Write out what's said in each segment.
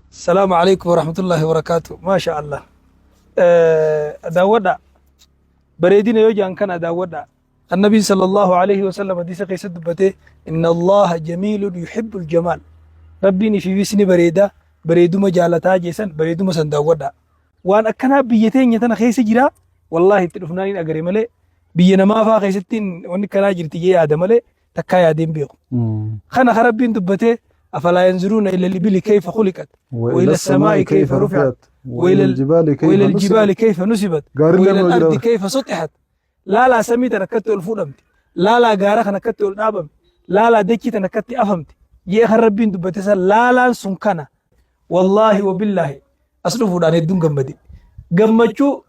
Salaamu alaikum warahmatullahi wabarakaatu. Maasha Allah. Daawwadha. Bareedina yoo jaan kana daawwadha. Annabiin sallallahu alaihi wasallam hadiisa keessatti dubbatee inna Allaha jamiilun yuhibbul jamaal. Rabbiin ifiifis ni bareeda bareeduma jaalataa jeesan bareeduma san daawwadha. Waan akkanaa biyya teenya tana keessa jira wallaahi itti dhufnaan hin agare malee biyya namaa faa keessatti wanni akkanaa jirti jee yaada malee takkaa yaadee hin beeku. Kana ka Rabbiin dubbatee afalaa yanzuruuna ila libili kayfa khuliqat wa ila samaa'i kayfa rufi'at wa ila aljibaali kayfa nusibat wa ila al-ardi kayfa suxihat. Laalaa samii tan akkatti ol fuudhamte. Laalaa gaara kan akkatti ol dhaabame. Laalaa dachii tan akkatti afamte. Jee kan Rabbiin dubbate san laalaan sun kana. Wallaahi wa billaahi as dhufuudhaan hedduun gammade. Gammachuu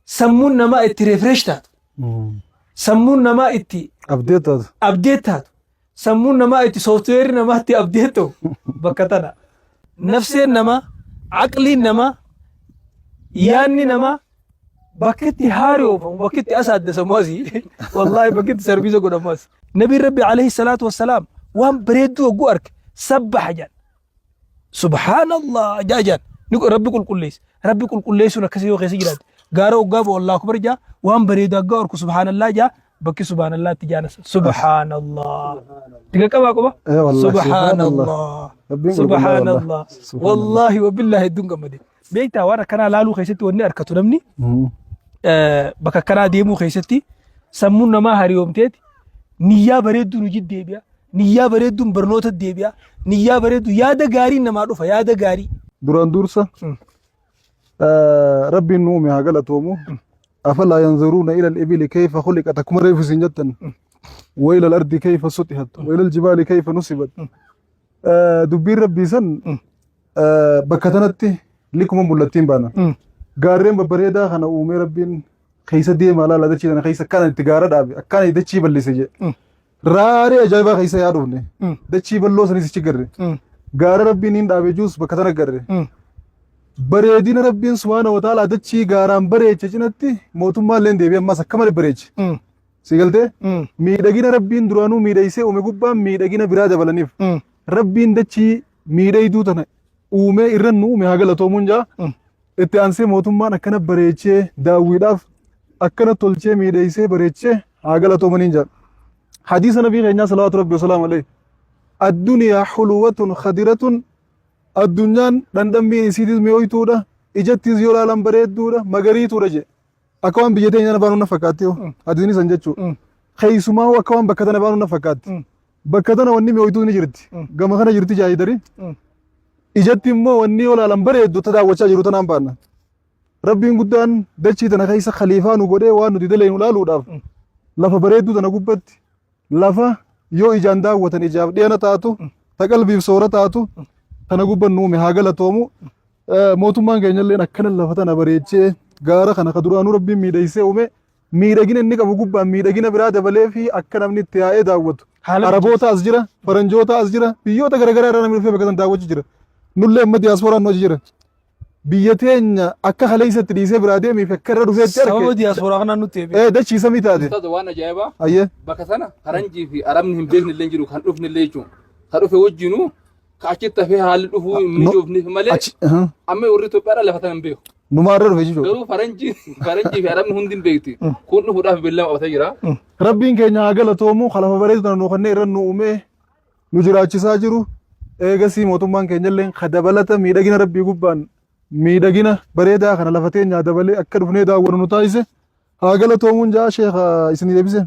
sammuun namaa itti refresh taatu. Sammuun namaa itti Abdee taatu. abdeet taatu. Sammuun namaa itti sooftiweerri namaa itti abdeet ta'u bakka tana. Nafseen namaa, aqliin namaa, yaanni namaa bakka itti haaroofamu, bakka itti asaaddasamu asii. Wallaahi bakka itti sarbiisa godhamu asi. Nabiin Rabbi alayhi salaatu wassalaam waan bareedduu hogguu arke sabbaha jedhan. Subhaanallah jaa jaan. Ni Rabbi qulqulleessa. Rabbi qulqulleessuun akkasii yoo keessa jiraate. Gaara hoggaa bu'u Allahu akbar jaa waan bareedu hoggaa arku subhaanallah jaa bakki subhaanallah itti jaanas. Subhaanallah. Diga qabaa quba. Eh, wallahi, Subhaanallah. Rabbiin qulqullaa Subhaanallah. wallahi. Wallahi wabillahi hedduun gammade. Beektaa waan akkanaa laaluu keessatti wanni argatu namni bakka akkanaa deemuu keessatti sammuun namaa hariyoomteeti niyyaa bareedduun hojii deebi'a. Niyyaa bareedduun barnoota deebi'a. Niyyaa bareedduu yaada gaariin namaa dhufa yaada gaarii. Duraan dursa Rabbiin nu uume haa galatoomu. Afalaa yanzuruuna ila al-ibili kayfa khuliqat akkuma reefu isin jettan. Wa ila al-ardi kayfa sutihat wa ila al-jibaali kayfa nusibat. Dubbiin Rabbii san bakka tanatti likuma mul'attiin baana. Gaarreen babbareedaa kana uumee Rabbiin keessa deemaa laala dachii tana keessa akkana itti gaara dhaabe akkana dachii bal'ise jedhe. Raaree ajaa'ibaa keessa yaa dhufne. Dachii bal'oo sanis ichi garre. Gaara Rabbiin hin dhaabe juus bakka tana garre. Bareedina Rabbiin subhaana wa ta'ala dachii gaaraan bareeche cinatti mootummaan illee deebi'ee ammas akka malee bareeche. Si galtee? Miidhagina Rabbiin duraanuu miidhagsee uume gubbaan miidhagina biraa dabalaniif. Rabbiin dachii miidhagduu tana uumee irra nu uume haa galatoomuun jaa. Itti aansee mootummaan akkana bareechee daawwiidhaaf akkana tolchee miidheessee bareechee haa galatoomaniin jedha. Hadiisa nabii keenyaa salawaatu rabbi wasalaamu alayhi. Adduniyaa huluwatun khadiratun addunyaan dhandhammiin isiitis mi'ooytuudha ijattis yoo laalan bareedduudha magariituudha jedhe. Akka waan biyya teenya tana baanu na fakkaatti yoo hadiisni san jechuudha. Keessumaa akka waan bakka tana baanu na fakkaatti. Bakka tana wanni mi'ooytuun ni jirti. Gama kana jirti jaayidari. Ijatti immoo wanni yoo laalan bareeddu ta daawwachaa jiru tanaan baanna. Rabbiin guddaan dachii tana keessa khaliifaa nu godhee waan nuti daleynu laaluudhaaf lafa bareedduu tana gubbatti lafa yoo ijaan daawwatan ijaaf dhiyana taatu ta qalbiif soora taatu tana gubban nu uume haa galatoomu. Mootummaan keenyalleen akkana lafa tana bareechee gaara kana ka duraanuu Rabbiin miidhagsee uume miidhagina inni qabu gubbaan miidhagina biraa dabalee fi akka namni itti yaa'ee daawwatu. Haala Araboota as jira, faranjoota as jira, biyyoota garaagaraa irraa namni dhufee bakka sana daawwachuu jira. Nullee amma diyaaspooraan nu achi jira. Biyya teenya akka kaleessatti dhiisee biraa deemee fi akka irra dhufeetti Sababa arge. diyaaspooraa kanaan nutti eebbe. Ee dachii samii taate. Ustaaz waan ajaa'ibaa Ayyee. bakka sana faranjii fi arabni hin beekne illee jiru kan dhufne illee jechuun kan dhufe wajjinuu Ka achitti hafee haalli dhufuu hin mijoofneef malee Achi aha. amma warri Itoophiyaadhaa lafa tana hin beeku. Numaa irra dhufe jechuudha. Garuu faranjii faranjii fi arabni hundi hin beekti. Kun dhufuudhaaf beellama qabatee jira. Rabbiin keenya haa galatoomu ka lafa bareedu tana nuu kennee irra nu uumee nu jiraachisaa jiru. Eegasii mootummaan keenya illee ka dabalata miidhagina Rabbii gubbaan miidhagina bareedaa kana lafa teenyaa dabalee akka dhufnee daawwannu nu taasise. Haa galatoomuun jaa sheekha isinii deebise.